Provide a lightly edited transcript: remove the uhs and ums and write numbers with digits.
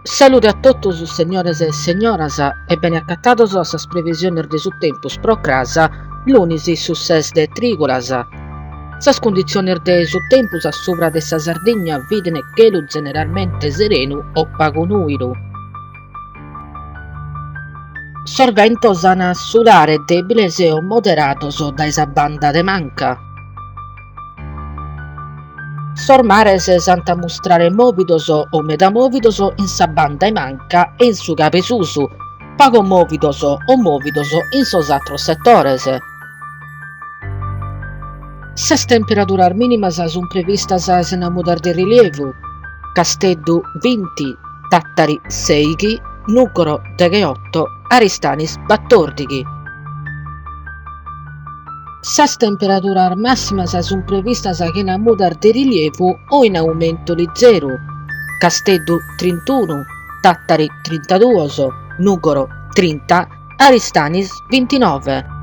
Salude a totus segnores e segnoras e bene acatados a sas previsiones de su tempus pro cras, lunis su ses de trìgulas. Sas cunditziones de su tempus a subra de sa Sardigna bident chelu zeneralmente serenu o pagu nùidu. Sos bentos an a sulare dèbiles o moderados dae sa banda de manca. Sos mares s'ant a mustrare mòvidos o meda mòvidos in sa banda 'e manca e in su cabu 'e susu, pagu mòvidos o mòvidos in sos àteros setores. Sas temperaduras mìnimas sunt previstas sena mudas de rilievu, Casteddu binti, Tàtari sèighi, Nùgoro degheoto, Aristanis batòrdighi. Sas temperaduras màssimas sunt previstas chena mudas de rilievu o in aumentu lizeru, Casteddu trintunu, Tàtari trintaduos, Nùgoro trinta, Aristanis bintinove.